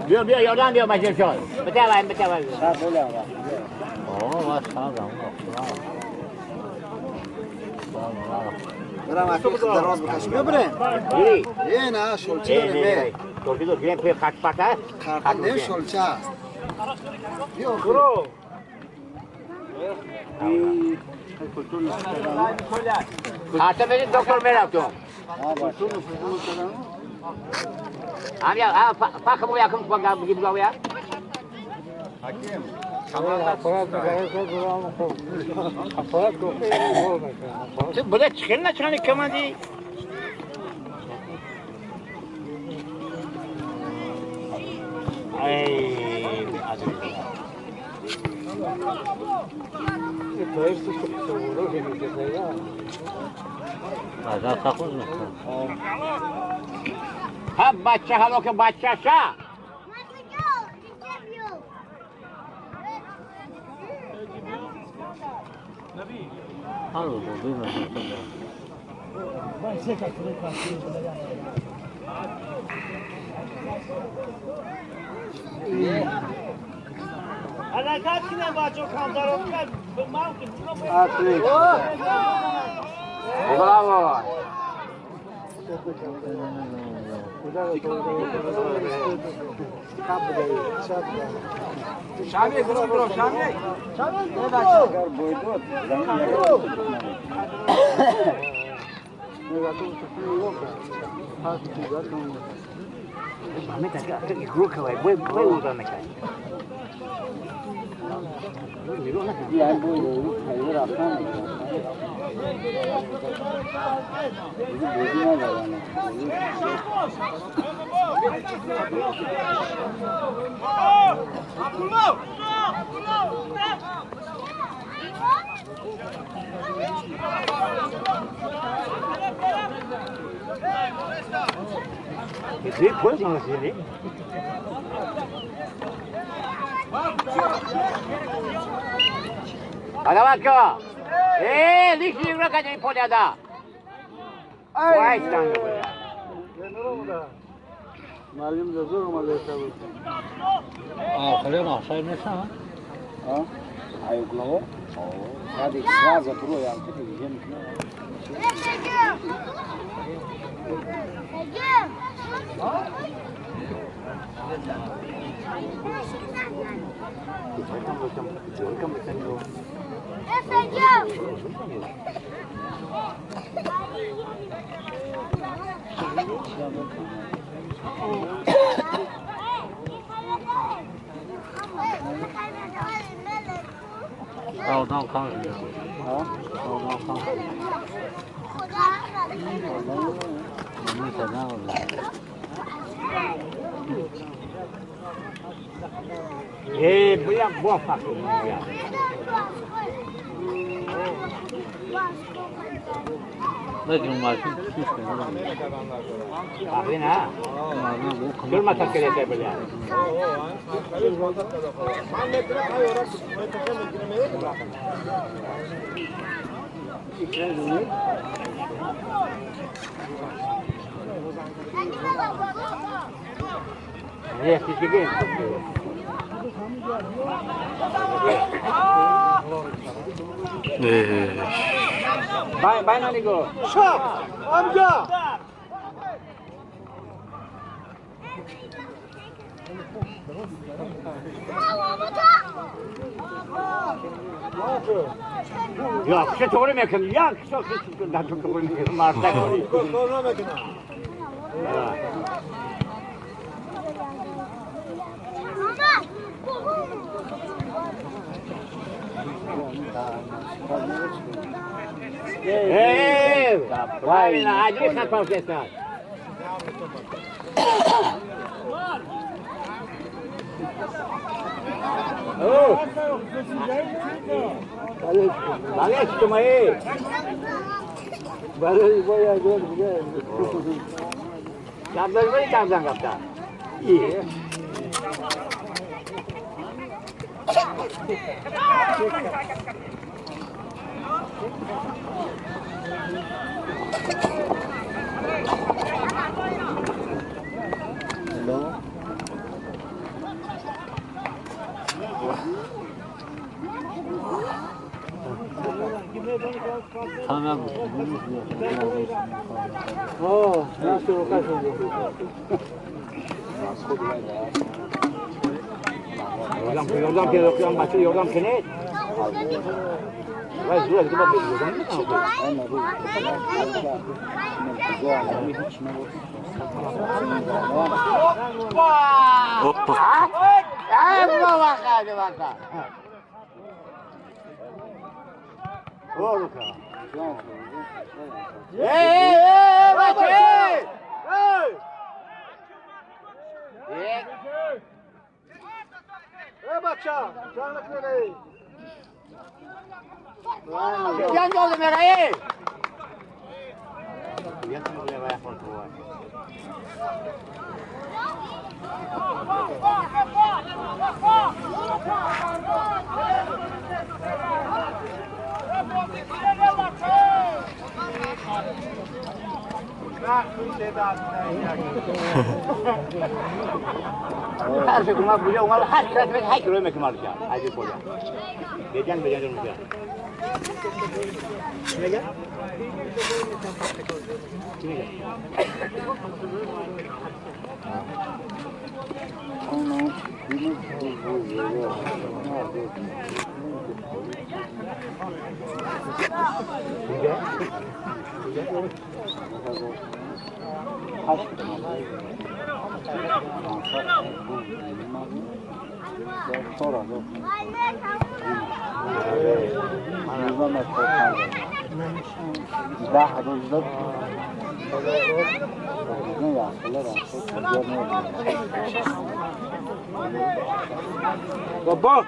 بیا بیا یادم بیا بچه شد بتوان بتوان برام اكيد دراز بکش میبره یه نه شلچه داره تورپیدو گریم توی خط پت هست خط نه شلچه است بیا برو حتی بریم دکتر میرفتم هم فخم یکم بگیم بگم حکیم بوده چخیل نچرانی کمندی ای ها بچه حالا که بچه شا Bravo! Adamaka! Eh, lixi raka de polyada. Why stand over there? معلم زور مال حساب. آه خلينا عشان نسمع. اه ايوه هذه سازة تروح يعني كده يجي. Eh, voy a boa Ya doğru mu yakın? Ya çok doğru mu yakın? Marta doğru mu yakın? Hey, правильно, один хапал здесь. Болельщики мои! Опа! Баба!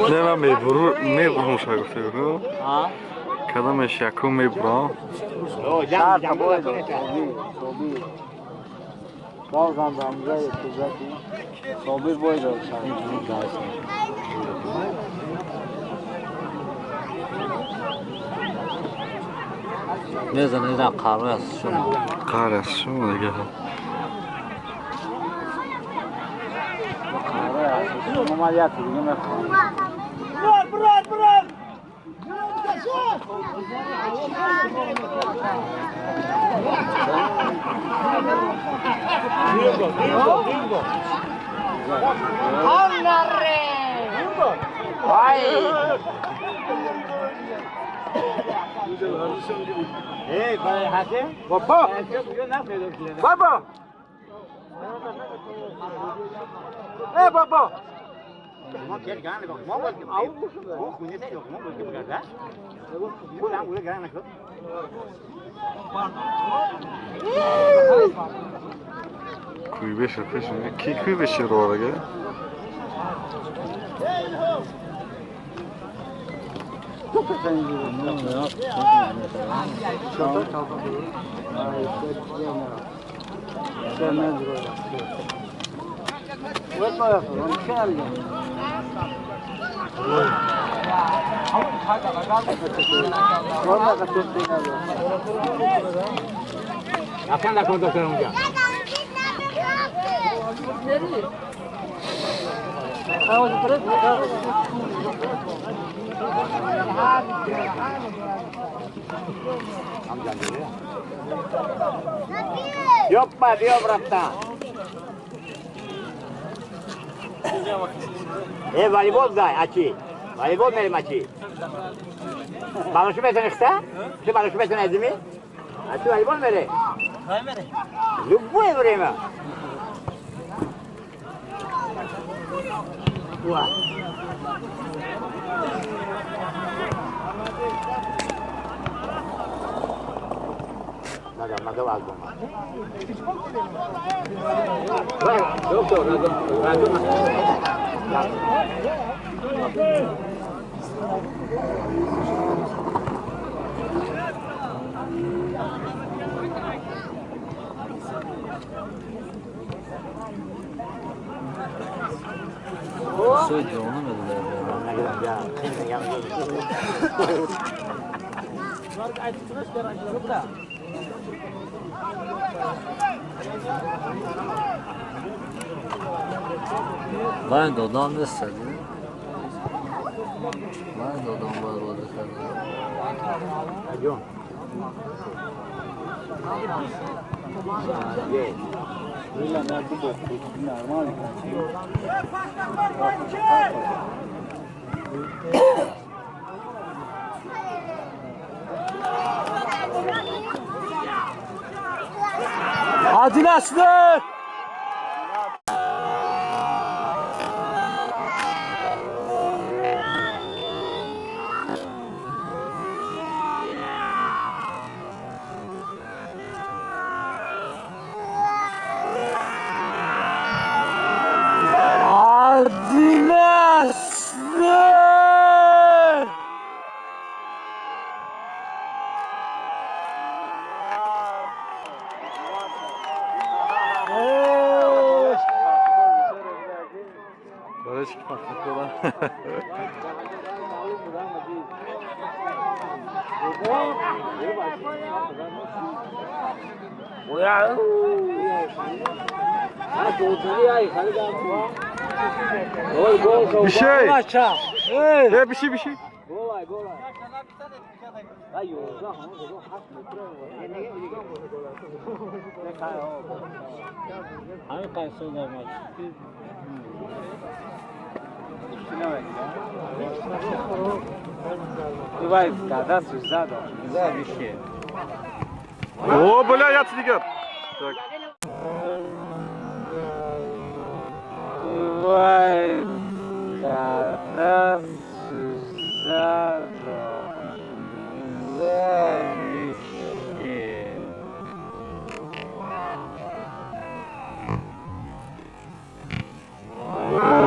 Не, ман мебурам шагуфта. Кадамеш якум мебурам. Не знаю, қар аст шумо. Қар аст шумо дига. Брат, брат! Баба! Баба! Э, баба! Куйбеша пешин, ки куйбеша рорага? Ёпа, бьем, братан. Волейбол дай, ачи. Волейбол мерим, ачи. Балошу метонихта? Ты балошу метон эдими? Ачи волейбол мере. Любое время. Надо альбом. Доктор, надо. Байн додам нест, байн додам бояд бозӣ кард. Adil Aslı! Adil Aslı! Bir şey. Bir şey. О, бля, я дигар. Так.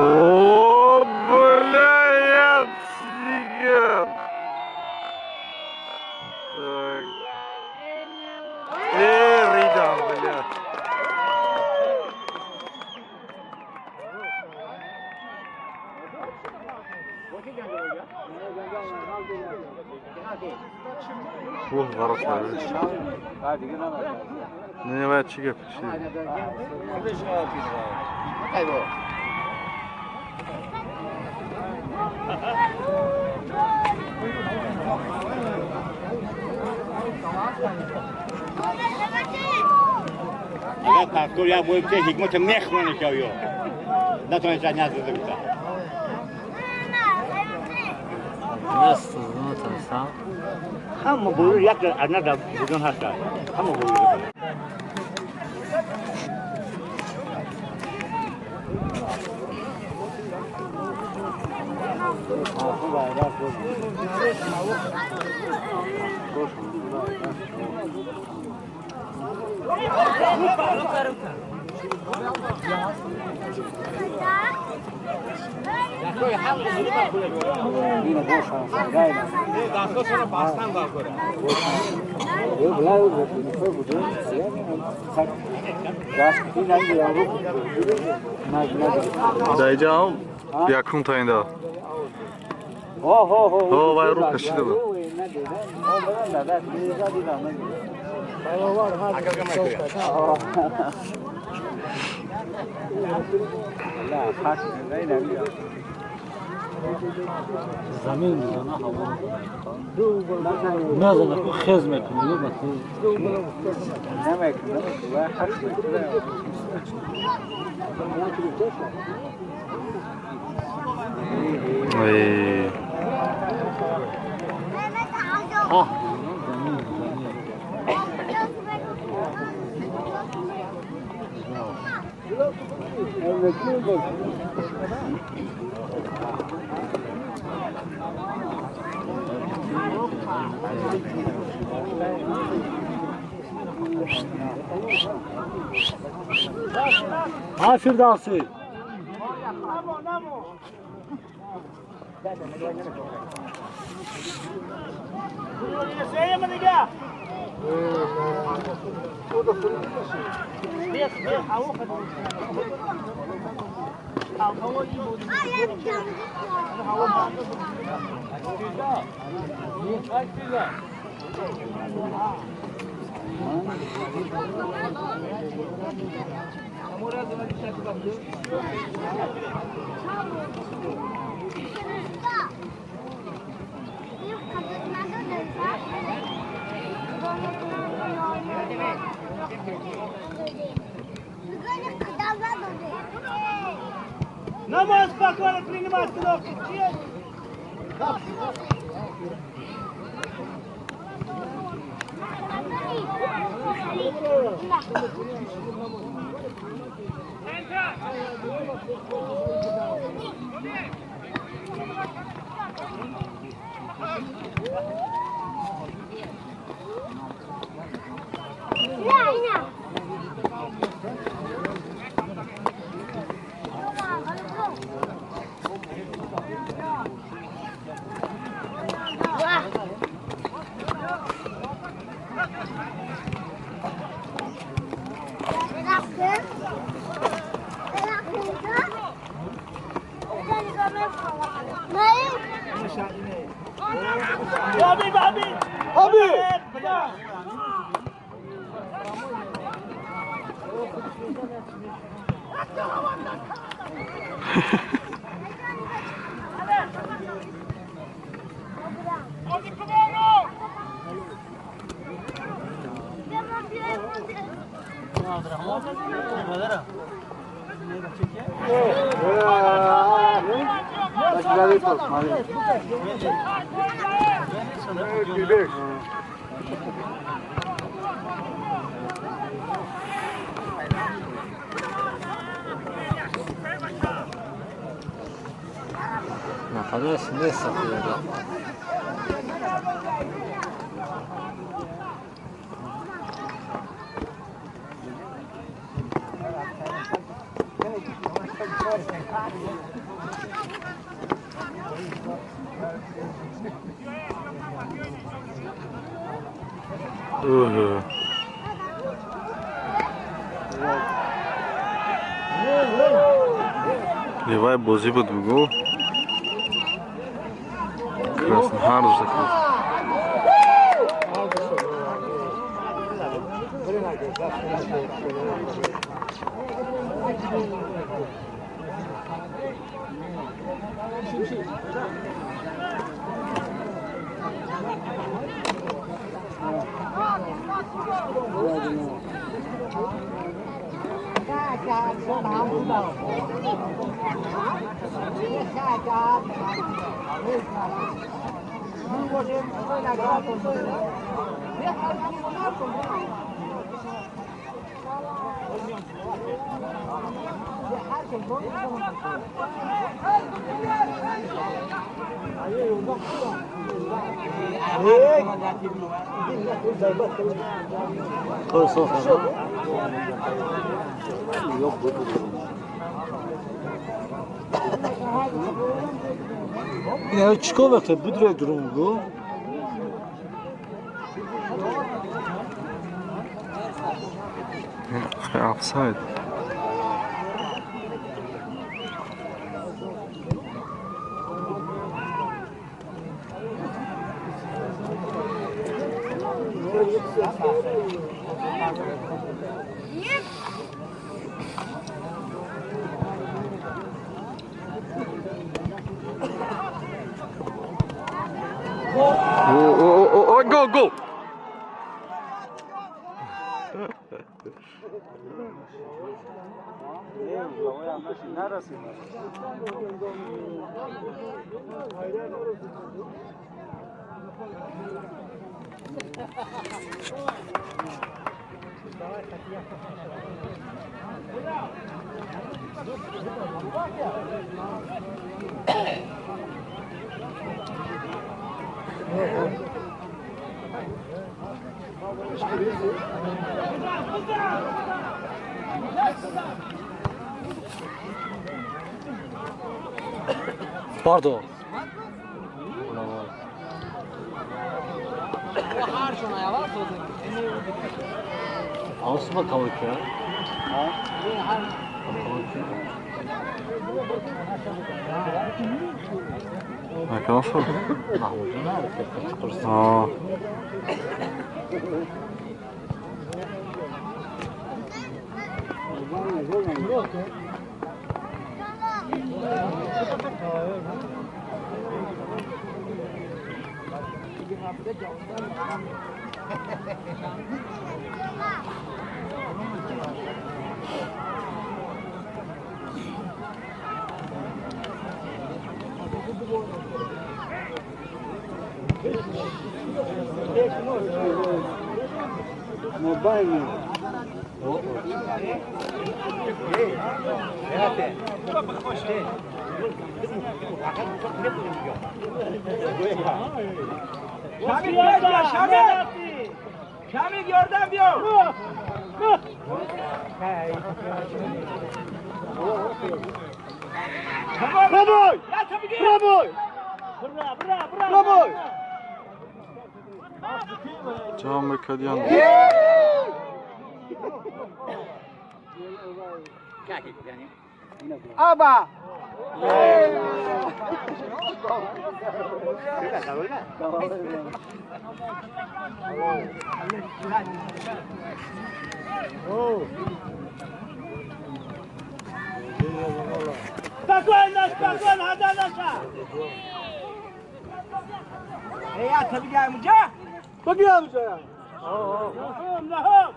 О, бля, я дигар. Так. Ридам, бля. Не, не, чига пиши. Агар пахтор як бор пеш ҳикмат мехмони шавё. Натонеста ниаз бигӯта. Ҳама бурур як одна да будон ҳаста. Ҳама бурур. Даиҷаам якум таинда. О, вай рӯ кашида буд. Замин мезана, ҳаво мезана, ку хез мекунӣ, ба ту Ha Firdavsi. Намаз спокойно принимать кнопки. Нафараш нест пиёда. Левай бозӣ буд бугӯ. Красный, ҳар рӯза красный. Чикор мекунед? Будре дурунгу? Офсайд. О, гол, гол! Pardon. Ausma kavuk ya. Nasıl? Aa. Şamil yordam yok. Пробуй! Пробуй! Пробуй! Ҷамъ мекардиян. Аба! Спокойно, спокойно, хада наша! Эй, я тебе мужа? Бигирам мужа! Нахум, нахум!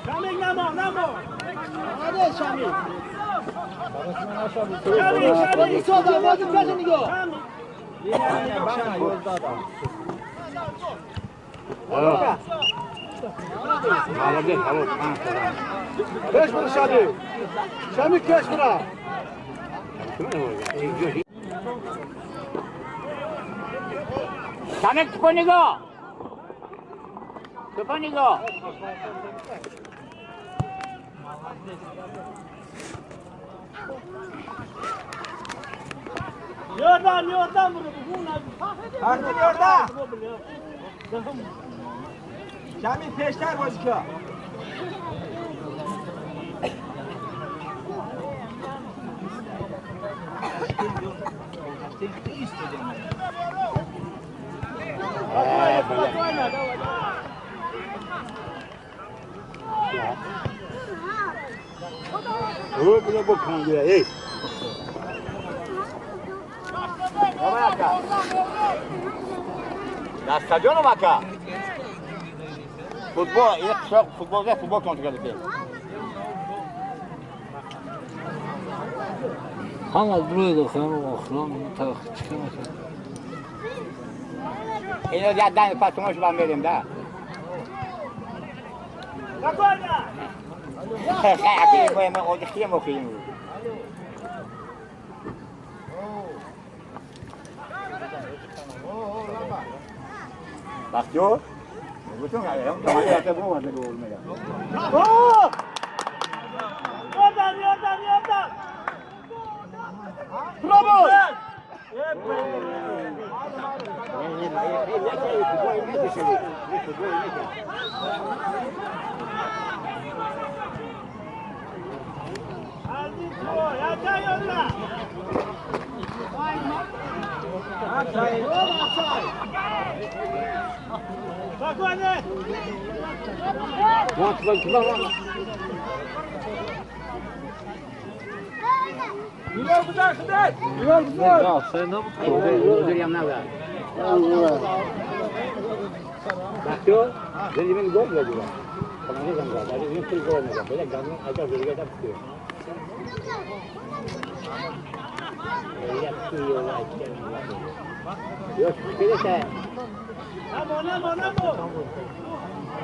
Шамил, намо, намо! Молодец, Шамил! Шамил, Шамил! Шамил! Пеш бира, Шамил! Шамил, пеш бира! Шамил, тупо нигоҳ! Тупо нигоҳ! Yordan, yordan Artık yordan! Şamil peşter bozuk. На стадиону мака. Футбол, футбол, футбол контроль. Ҳама рӯи дохилам охирон чикар мекард? Ино як дан пасумош ба мерем да. Хай, мо одихтием охирин. Бахтиёр? Yordan, yordan, yordan! Пробуй!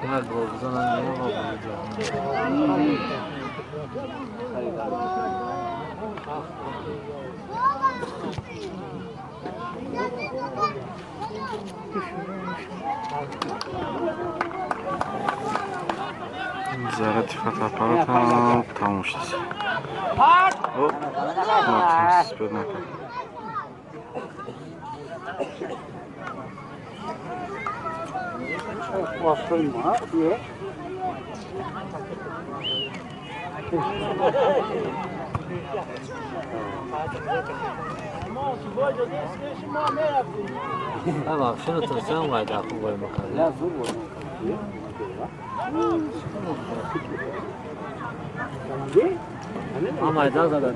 نه گل بزنم Заряди фотоаппарата тамом шуд. Натонст накард. ببخشید ترسم باید خوب باید مکرد. نه زور بود. ما میدان زدن.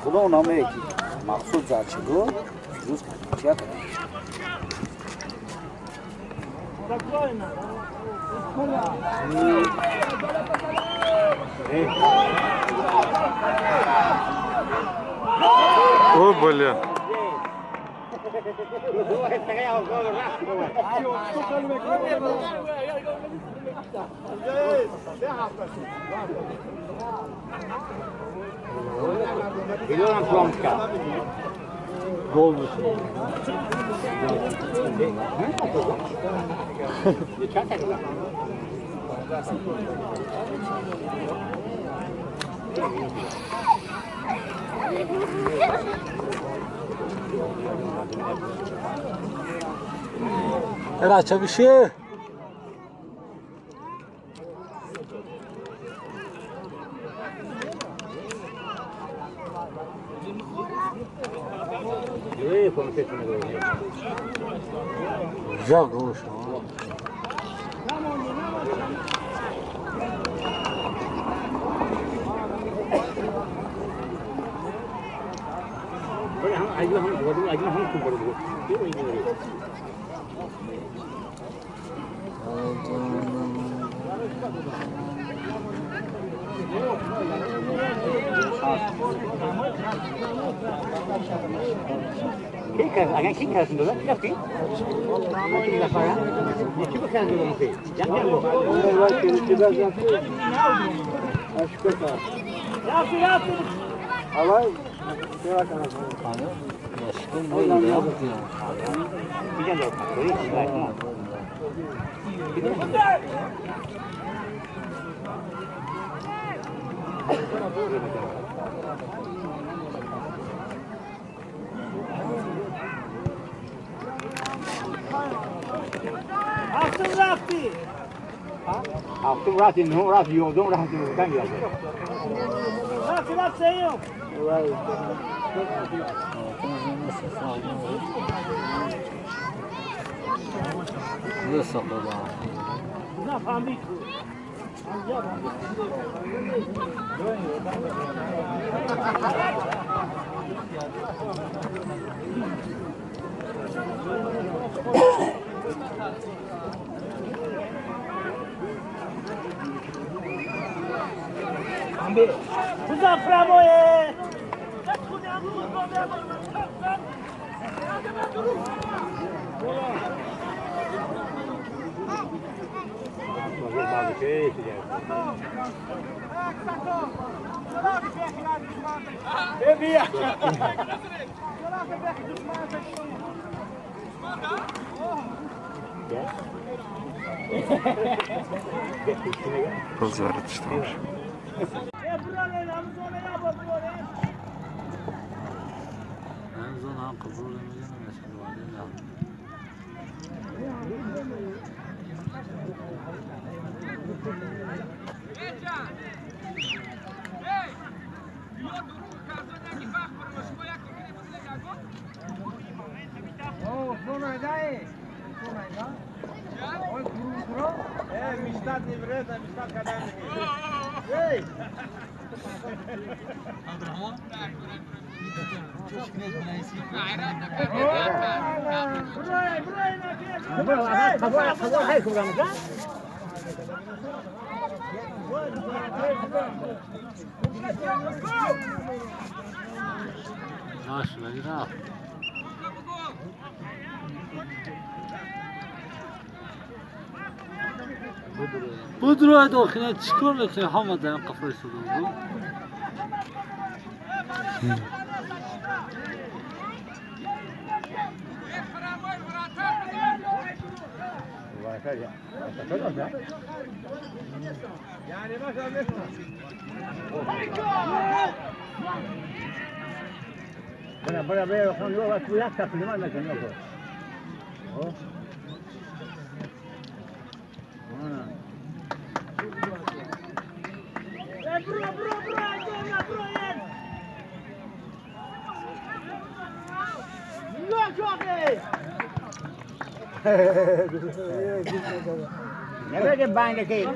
خدا نامه یکی مقصود زد چی گفت فیروز چیا کرد. О, бля. Gol میشه. Era çabışı. Güzel gol. Pozor, tamam. بدروید آخه چیکار میکنی؟ همه دارن قفای سودم نباید بانده که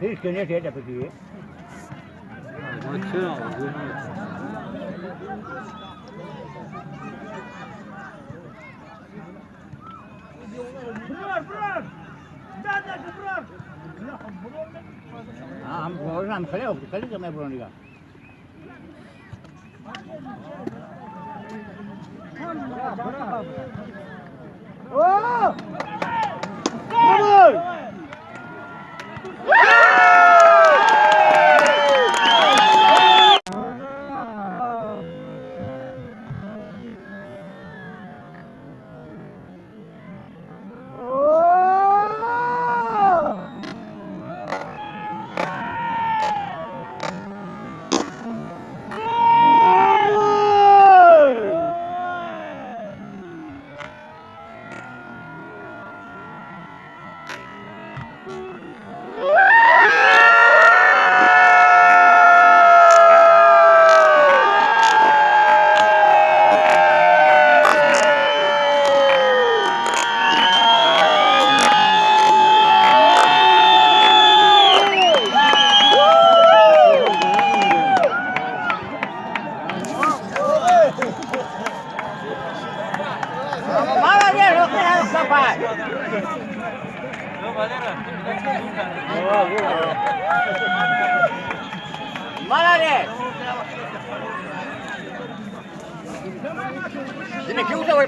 هیچ که نیست یه دفعه هم خیلی خیلی که میبرون دیگه. اوه! برو!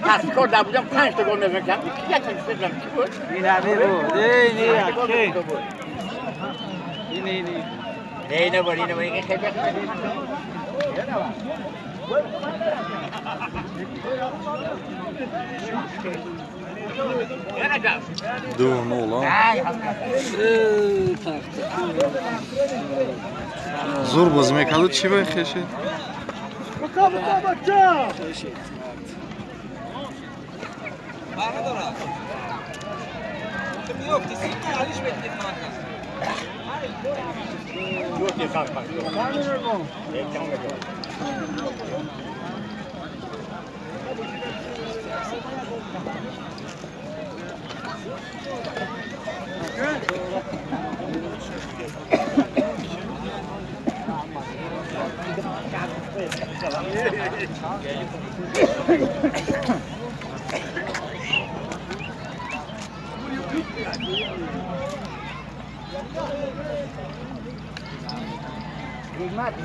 پس کار نبودم 5 تا گل می‌زدم. یک چیز چی بود؟ این بود. این این نه نه بری نه بری خیلی دو 0. زور بازی میکرد چی باید خشید؟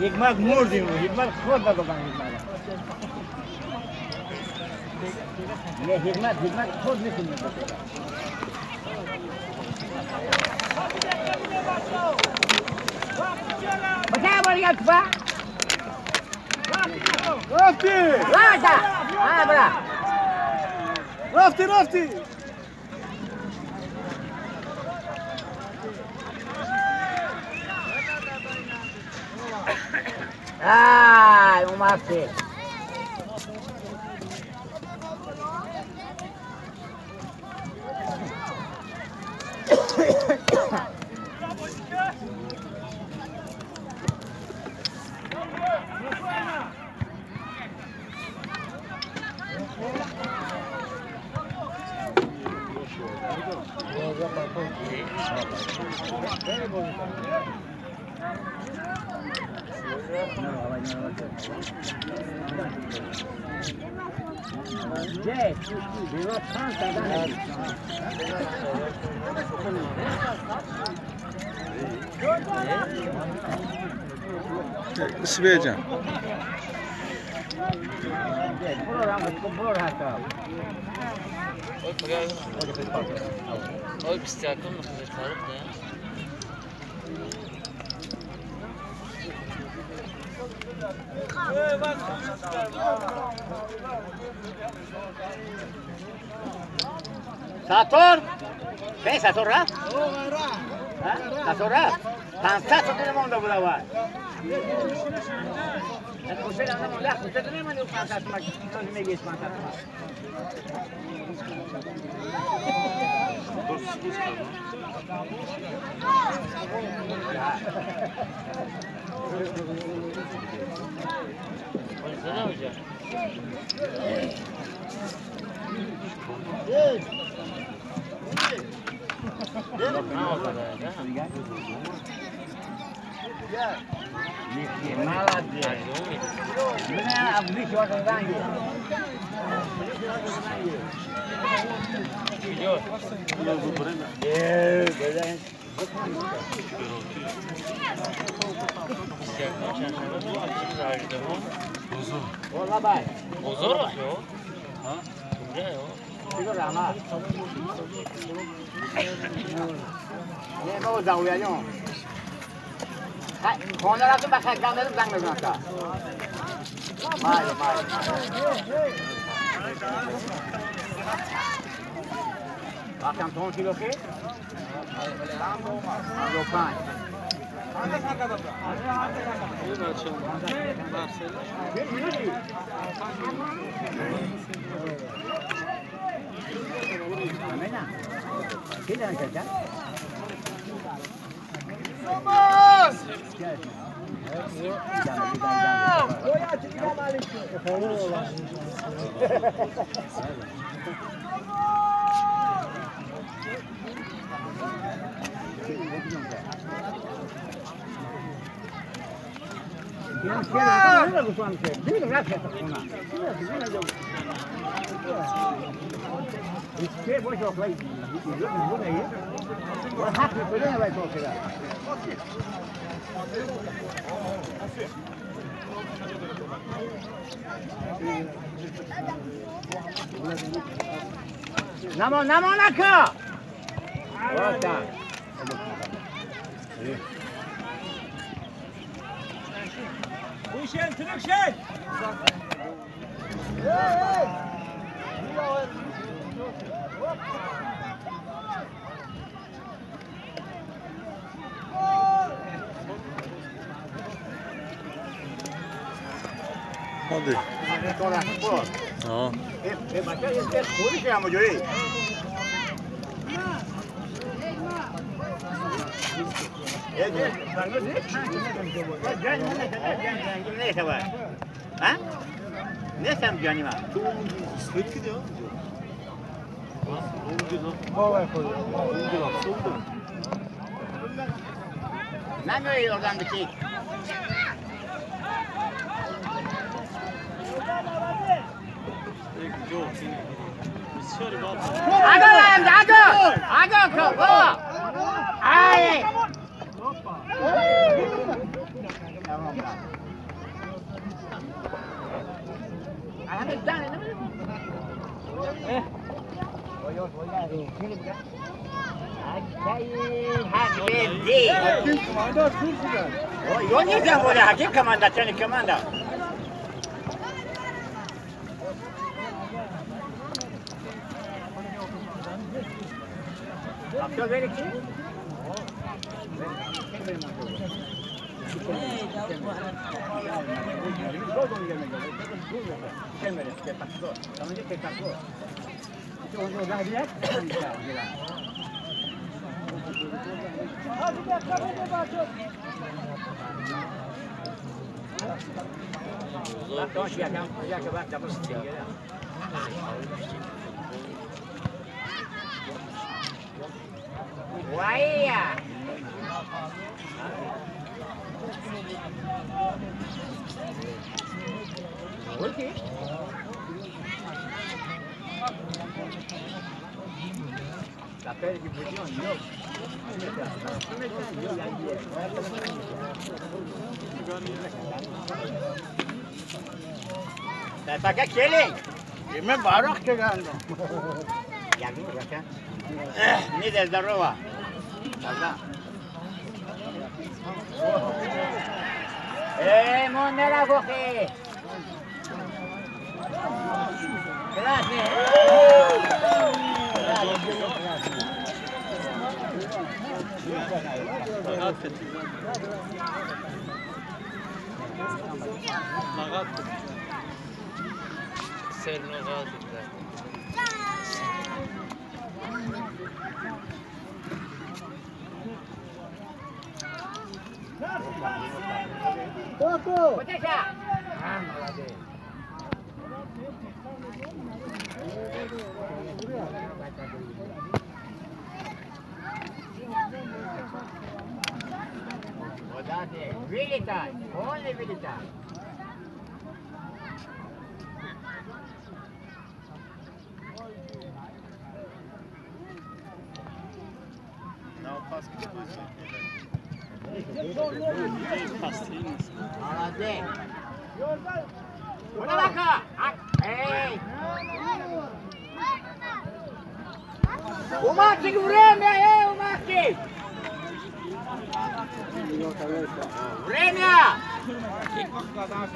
حکمت مردیم، حکمت خود دادم حکمت. نه حکمت خود می‌کنیم. بچه باریک با. رفتی. رفتا. آه برا. رفتی رفتی. آی اومد. Свежа. Сатор! Бе, Сатор рафт? Сатор рафт? 500 сомон монда буда вай. Hadi. Не здорово. Эй, монера гохи. Вылетай, он не вылетай. Молодец. У Максик время, эй, у Максик! Время! Пока.